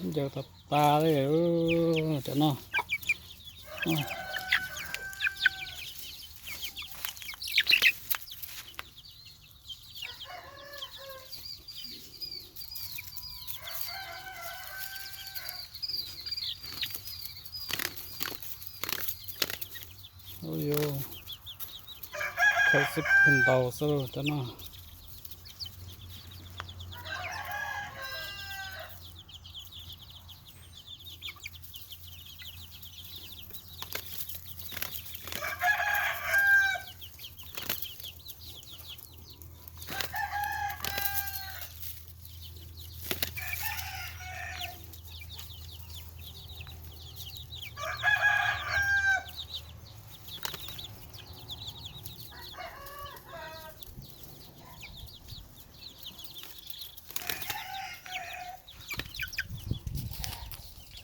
Ncaws tas tas li cov no. Ub yuv, khaws xwb pheej ntaus xwb cov no.